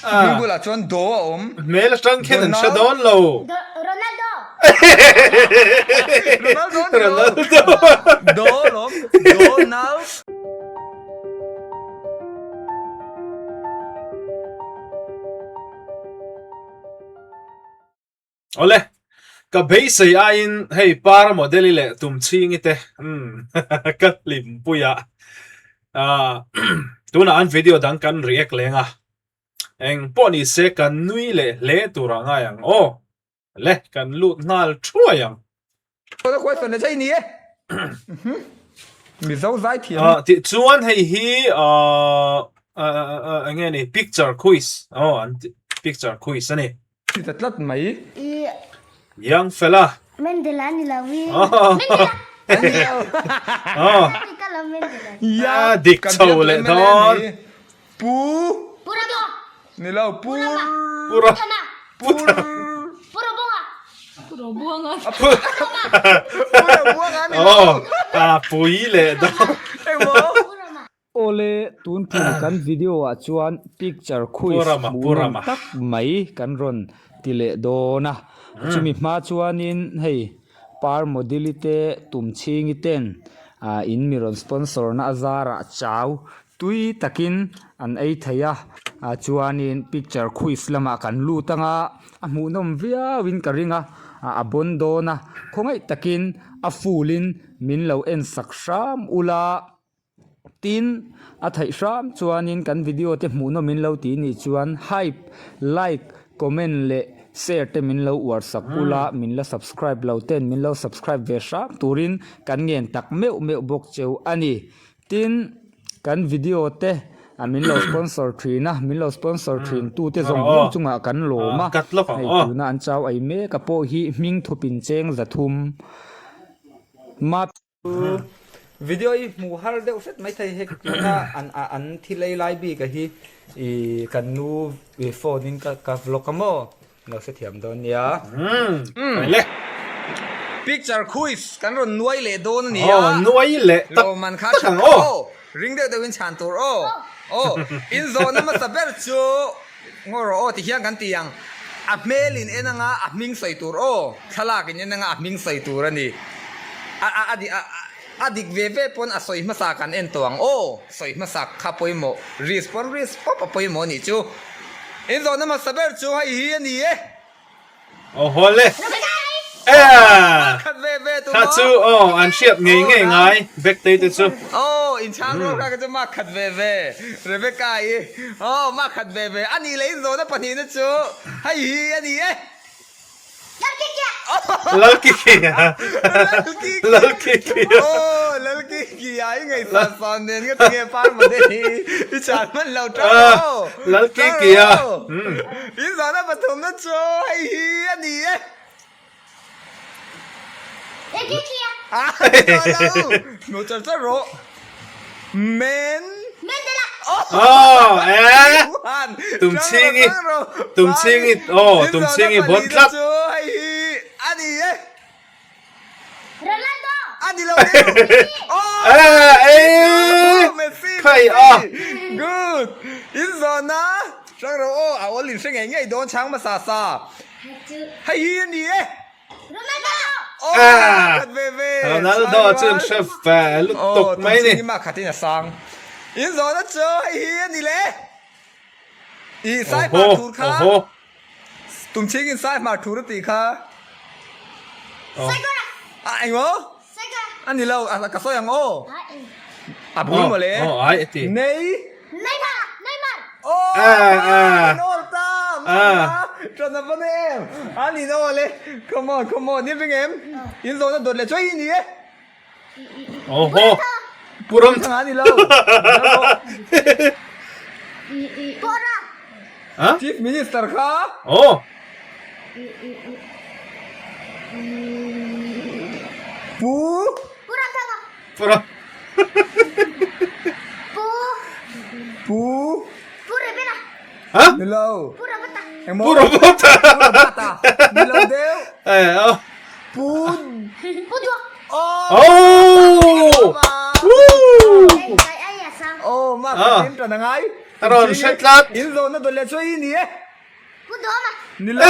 Hming bulah chuan do a awm. Hmel atang khian an hre dawn lo. Ronaldo. Ronaldo ni lo. Ronaldo. Do lawm. Donald. Awle, ka beisei aiin hei Para Model-i leh Tumchhingi te umm ka hlimpui a, ah tunah an video dang kan react leng a, eng pawh ni se kan nui leh hle tur ah ngai ang aw, le kan lut nghal thuai ang. Tuna question leh chai ni e. Mizo zai thiam. Ah tih chuan hei hi ah eng nge ni picture quiz aw an ti picture quiz a ni. Ti ta tlat mai. I. Young fella. Mendela ni lo i. Mendela. Aw. Ya dik chho leh dawn. Pu. Pu Rama. Ni lo Pu. Pu Rama. Pu. Pu Robuanga. Pu Robuanga. Pu Robuanga ni lo. Aw pui leh dawn. Engmaw. Awle, tun tum kan video ah chuan picture quiz hmuhnawm tak mai kan rawn ti leh dawn a. Chumi hma chuanin hei Par Modili te Tumchhingi ten in mi rawn sponsor na a zarah chau tui takin an ei thei a. Chuanin picture quiz lamah kan lut anga a hmuhnawm viauin ka ring a, a bawn dawn a. Khawngaih takin a full in min lo en sak hram ula. Tin, a theih hram chuanin kan video te hmuhnawm min lo ti nih chuan hype, like, comment leh share te min lo uar sak ula, min la subscribe lo ten min lo subscribe ve hram turin kan ngen tak meuh meuh bawk cheu a ni. Tin, kan video te min lo sponsor thin a, min lo sponsor thin tute zawng zawng chungah kan lawm a, hei tuna an chau ei mek a pawh hi hming thupin cheng 300. Map. Video hi hmuh har deuh hret mai thei hek tuna an an thil ei lai bik a hi ih kan nu phone in ka ka vlog a maw lo hrethiam dawn nia. Umm le. Picture quiz kan rawn nuai leh dawn a ni a. Aw nuai leh tak Lawmman kha tak tha ang aw. aw. Ring deuh deuh in chhan tur aw. Aw in zawhna hmasa ber chu ngaw rawh aw ti hian kan ti ang. A hmel in en anga a hming sawi tur aw. Thlalak in en anga a hming sawi tur a ni. A a a a a dik ve ve pawn a sawi hmasa kan en tawh ang aw. Sawi hmasa kha pawimawh risk pawn risk pawp a pawimawh a nih chu. In zawhna hmasa ber chu hei hi a ni e. Aw haw le. Aa Kha chu aw an hriat ngei ngei ngai Bektei te chu. Aw in chhang rawk kha chu mark khat ve ve Rebecca i aw mark khat ve ve a nih leh in zawhna pahnihna chu hei hi a ni e. Lalkikia Lalkikia Aw Lalkikia i ngaihsan san nen nga tinge Parmate hi i chhan hman lo tang aw. Lalkikia In zawhna pathumna chu hei hi a ni e. Lalkikia Hmu char char rawh. Men. Mendela. Aw eh Tumchhingi Tumchhingi aw Tumchhingi bon tlat. Chu hei hi a ni e. Ronaldo. A ni lo deuh. Aw Eh Messi khai a. Good. In zawhna hrang rawh aw a awl in hre ngei ngei dawn chhang hmasa sa. Hei hi a ni e. Ronaldo. Ah Khat ve ve. Ronaldo chu an hre ve lutuk mai ni. Tumchhingi mah khatin a sang. In zawhna chu hei hi a ni le. I sai hmar Oho thur kha. oho. Tumchhingin sai hmar thur a tih kha. Saikawra. A engmaw? Saikawra. A ni lo ka sawi ang aw. A bul mawle. Aw ai a ti. Nei. Neymar. Neymar. Aw Ah ah. An awl ta. Ah. Tana va na em. A ni no ale. Come on come on. Ni ring em. In zawhna dawt leh chuai hi ni e. Oho. Puram. Thanga ni lo. Pora. Ha? Chief Minister kha. Oh. Pu. Puram thanga. Puram. Pu. Pu. Pu Rebela. Ha? Ni lo. Pu Robota. Engmaw? Pu Robota. Pu Robota. Ni lo deuh. Eh, oh. Pu. Pu Duak. Oh. Oh. Woo. Kai ai a sang. Oh, ma Ah. ka tin tana ngai. A rawn hre tlat. In zawhna dawt leh chu i ni e. Pu Duhawma. Ni lo.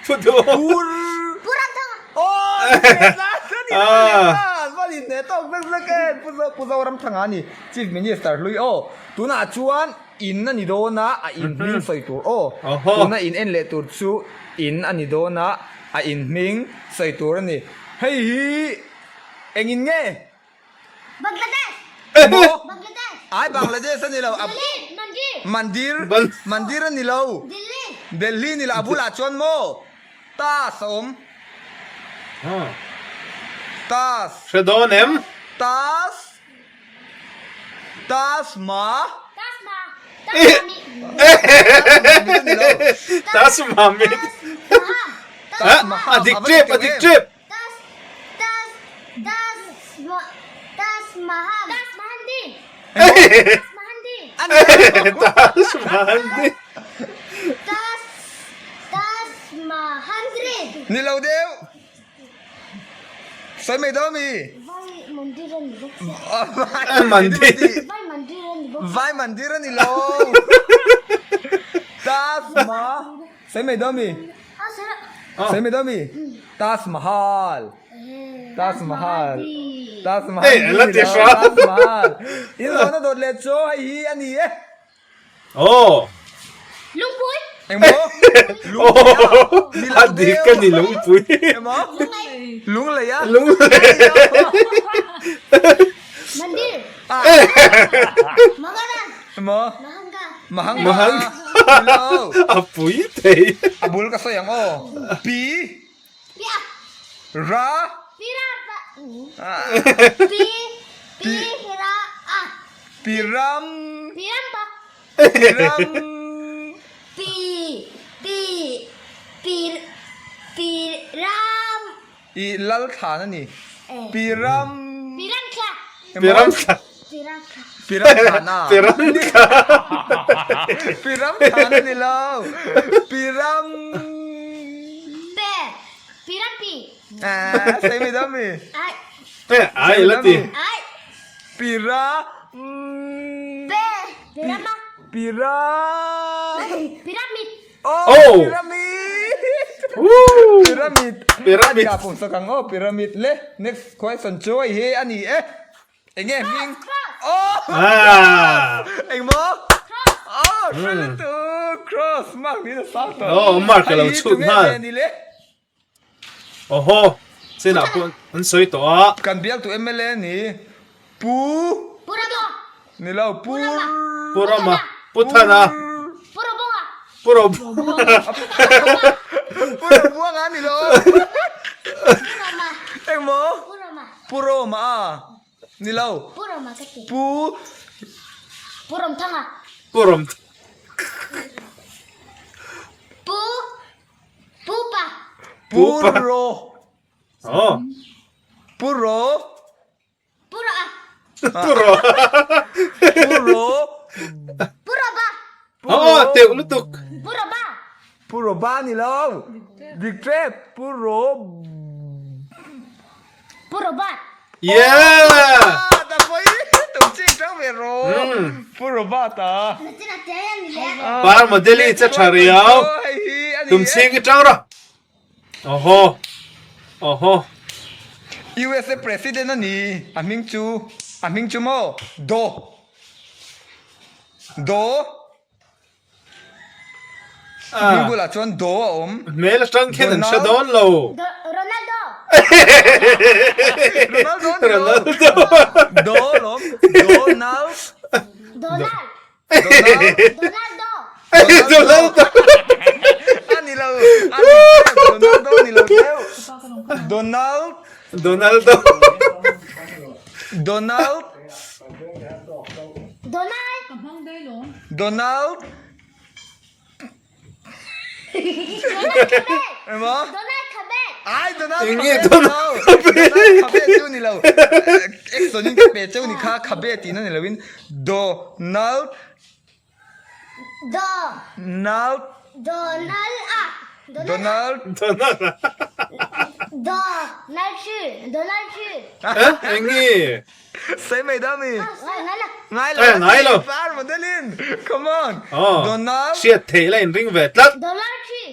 Pu Duhawma. Pu Pu Ramthanga. Aw ni leh tlat a ni lo leh tlat. Va ni hneh tawk vek vek e. Pu Pu Zoramthanga a ni Chief Minister hlui aw. Tunah chuan in a ni dawn a, a in hming sawi tur aw. Tuna in en leh tur chu in a ni dawn a, a in hming sawi tur a ni. Hei hi engin nge? Bangladesh. Maw? Bangladesh. Ai Bangladesh a ni lo. Delhi. Mandir. Mandir. Mandir a ni lo. Delhi. Delhi ni lo. A bulah chuan maw? Tas a awm. Tas. Hre dawn em? Tas. Tas ma. Tas ma. Tas mami. Tas mami. Tas maham. A dik tep, a dik tep. Tas tas tas ma tas maham. Tas mahandi. Tas mahandi. Tas mahandi. Tas tas mahandri. Ni lo deuh. Sawi mai dawn mi? Vai mandir a ni bawk sia. Vai mandir. Vai mandir a ni bawk. Vai mandir a ni lo. Tas ma sawi mai dawn mi? Sawi mai dawn mi? Taj Mahal. Taj Mahal. Taj Mahal. Hei la ti hra. Taj Mahal. In zawhna dawt leh chu hei hi a ni e. Aw. Lungpui. Engmaw? Lungpui a. A dik a ni lungpui. Engmaw? Lunglei a. Lunglei. Mandir. Magadan. Engmaw? Mahanga. Mahanga. Mahanga. Hello. A pui thei. A bul ka sawi ang aw. Pi. Pia. Ra. Pira pa. Pi. Pi ra a. Piram. Piram pa. Piram. Pi. Pi. Pi. Piram. I lal thlan a ni. Piram. Piram thla. Piram thla. Piram thla. Piram thlan a. Piram thla. Piram thlan a ni lo. Piram. Pe. Piram pi. Ah, sawi mai dawn mi? Ai. Pe, ai la ti. Ai. Pira. Pe. Pirama. Pira. Piramid. Oh! Pyramid! Woo! Pyramid! Pyramid. A pawm sak ang aw, pyramid le. Next question chu hei hi a ni e. Enge hming? Oh! Ah! Engmaw? Oh, hre lutuk! Cross! Mark niin a sang tawh. Oh, mark a lo Hei hi chhut tunge nghal. ve ni le? Awhaw, chenah pawh an sawi tawh a. Kan biaktu mla ni Pu. Pu Rama. Ni lo Pu. Pu Rama. Pu Thana. Pu Robonga. Pu Robonga. Pu Robonga ni lo. Pu Rama. Engmaw? Pu Rama. Pu Roma a. Ni lo. Pu Rama ka ti. Pu. Pu Romthanga. Pu Rom. Pu. Pupa. Puro. Oh. Puro. Puro a. Puro. Puro. Puro ba. Oh, teuh lutuk. Puro ba. Puro ba ni lo. Dik trep. Puro. Pu Robert. Yeah! Pu Robert a. Par model i che tha riau. Tum chhing i tang rawh. Oho. Oho. USA President a ni. A hming chu a hming chu maw? Do. Do. Hming bulah chuan do a awm. Hmel atang khian an hre dawn lo. Ronaldo. Ronaldo ni lo. Do lawm. Donald. Donald. Donald. Donaldo. Donaldo. A ni lo. A ni Donaldo ni lo deuh. Donald. Donaldo. Donald. Donald. Donald. Emaw? Donald Khabe. Ai Donald Enge Khabe Donald ni lo. Donald Khabe chu ni lo. Action in ka pe cheu ni kha Khabe tihna ni loin Donald. Do. Nald. Donald a. Donald. Donald a. Do nal chu Donald chu. Eh eng nge? Sawi mai da mi. Ngai lo. Ngai lo. Eh ngai lo. Par model in. Come on. Aw. Donald. Hriat theih la in ring ve tlat. Donald chu.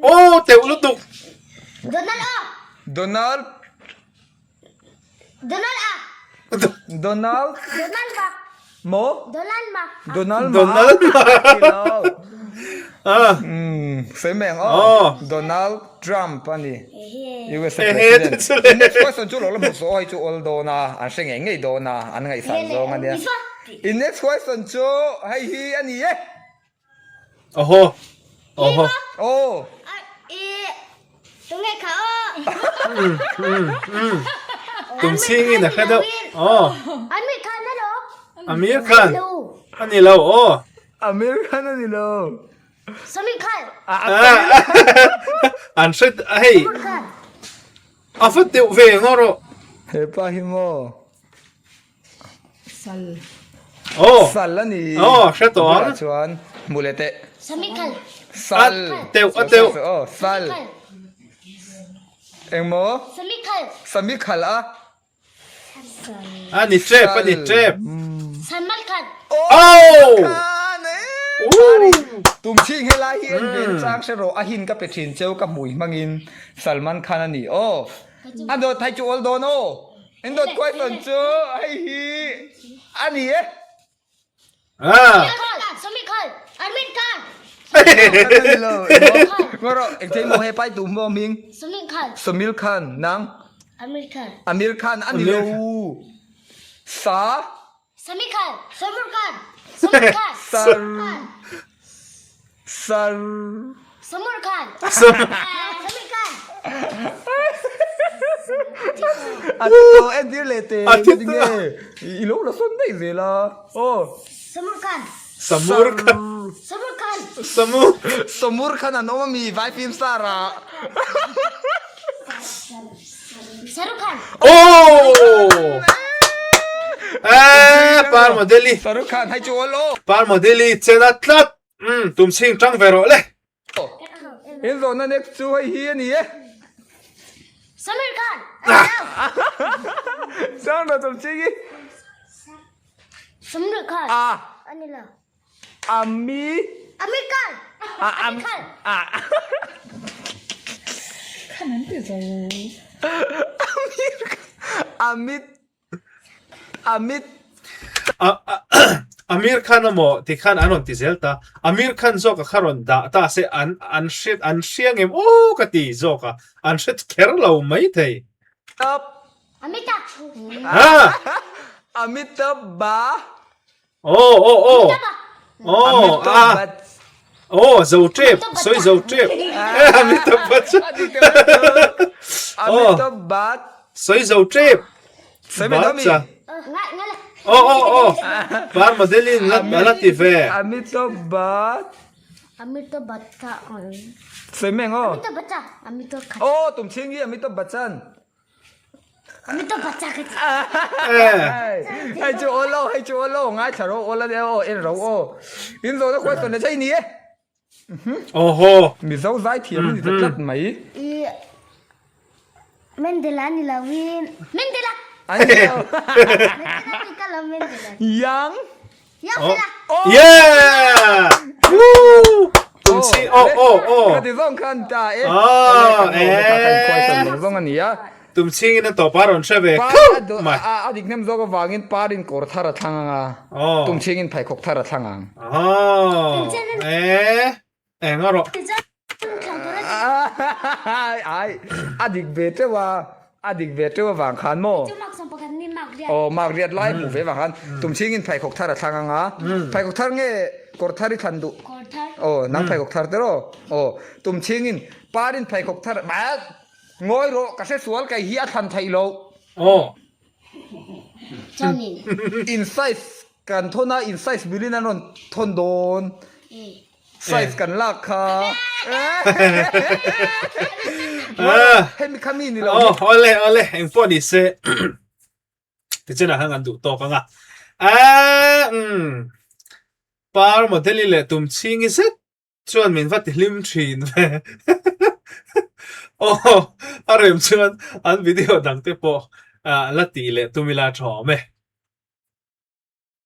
Aw teuh lutuk. Donald aw. Donald. Donald a. Donald. Donald ma. Maw? Donald ma. Donald ma. Donald ma. Ah. Umm sawi mai ang aw. Aw. Donald Trump a ni. USA Ehe president. chu le. Next question chu lo la hmu suh aw hei chu awl dawn a, an hre ngei ngei dawn a, an ngaihsan zawng a nia. In next question chu hei hi a ni e. Awhaw. Awhaw. Aw. Tunge kha aw. Tum chhingin a hre deuh. Aw. Amir Khan a lo. Amir Khan a ni lo aw. Amir Khan a ni lo. Samir Khan. An hre hei. A va deuh ve ngaw rawh. Hepa hi maw. Sal. Oh. Sal a ni. Oh, hre tawh ang. Bulah chuan hmu leh teh. Samikal. Sal. A teuh, a teuh. Oh, sal. Engmaw? Samikal. Samikal a. A ni tep, a ni tep. Salman Khan. Oh! Khan eh. Tum ching helai hi en ven chang hre rawh a hin ka pe thin cheu ka hmui hmangin Salman Khan a ni. Oh. A dawt thai chu awl dawn aw. In dawt question chu hei hi a ni e. Ah. Samir Khan, Amir Khan. Ngaw rawh, eng thei maw he pai tu maw hming? Samir Khan. Samir Khan, nang? Amir Khan. Amir Khan a ni lo. Sa? Samir Khan, Samir Khan, Samir Khan. Sar. Sar. Samir Khan. Samir Khan. A ti tawh entir leh teh. A ti tawh. I lo la sawn daih zel a. Aw. Samir Khan. Samur Khan. Samir Khan. Samur. Samur Khan an awm a mi vai film star ah. Shahrukh Khan. Oh! Eh, par modeli. Shahrukh Khan hai chu awl aw. Par modeli chena tlat. Umm, tum chhing tang ve rawh le. In zawhna next chu hei hi a ni e. Samir Khan. Sang rawh tum chhing hi. Samir Khan. A. Ani lo. Ami. Amir Khan. A Amir Khan. A. Khan an ti zo. Amir Khan. Amit Amit. Amir Khan amaw ti khan an rawn ti zel ta. Amir Khan zawk a kha rawn dah ta se an an hre an hria ngem aw ka ti zawk a, an hre kher lo mai thei. Up. Amitabh. Ha! Amitabh ba. Aw aw aw. Aw Amitabh a. Bachchan. Aw zo tep, sawi zo tep. Amitabh Bachchan. Amitabh Bachchan. Sawi zo tep. Sawi mai dawmi. Bachchan. Aw aw aw. Par modelin la la ti ve. Amitabh Bachchan. Amitabh Bachchan. Sawi mai ang aw. Amitabh Bachchan. Amitabh Khan. Aw tum chhing hi Amitabh Bachchan. Hei chu aw lo, hei chu aw lo, ngaithla ro aw la nia aw, en ro aw. In zawhna question leh chai ni e. Oho. Mizo zai thiam a ni ta tlat mai. I Mendela ni lo in. Mendela. An ni lo. Mendela ni ka lo Mendela. Yang. Yang Fela. Yeah! Woo! Tum chi oh oh oh. Ka ti zawng khan ta e. Oh, eh. Kan zawng a ni a. Tum chingin a tawp a rawn hre ve khauh mai. A dik hnem zawk avangin parin kawr thar a thlang ang a. Tum chingin pheikhawk thar a thlang ang. Oh. Eh. Eng a rawh. Ai, a dik ve teuh a, a dik ve teuh avang khan maw? Aw, mark riat lai hmuh ve vang khan tum chhingin pheikhawk thar a thlang ang a. Pheikhawk thar nge kawr thar i thlan duh? Aw, nang pheikhawk thar te rawh. Aw, tum chhingin parin pheikhawk thar, ngawi rawh, ka hre sual kei hi a thlan theih loh. Aw. In size kan thawn a, in size bilin an rawn thawn dawn. Size kan lak kha. Hemi kha mi ni lo. Oh, ole ole eng pawh ni se. Tichuan a hang an duh tawk anga. Ah, um. Par modeli leh tum chhingi zet chuan min va ti hlim thin ve. Aw, a rem chuan an video dang te pawh la tih leh tum ila tha awm e.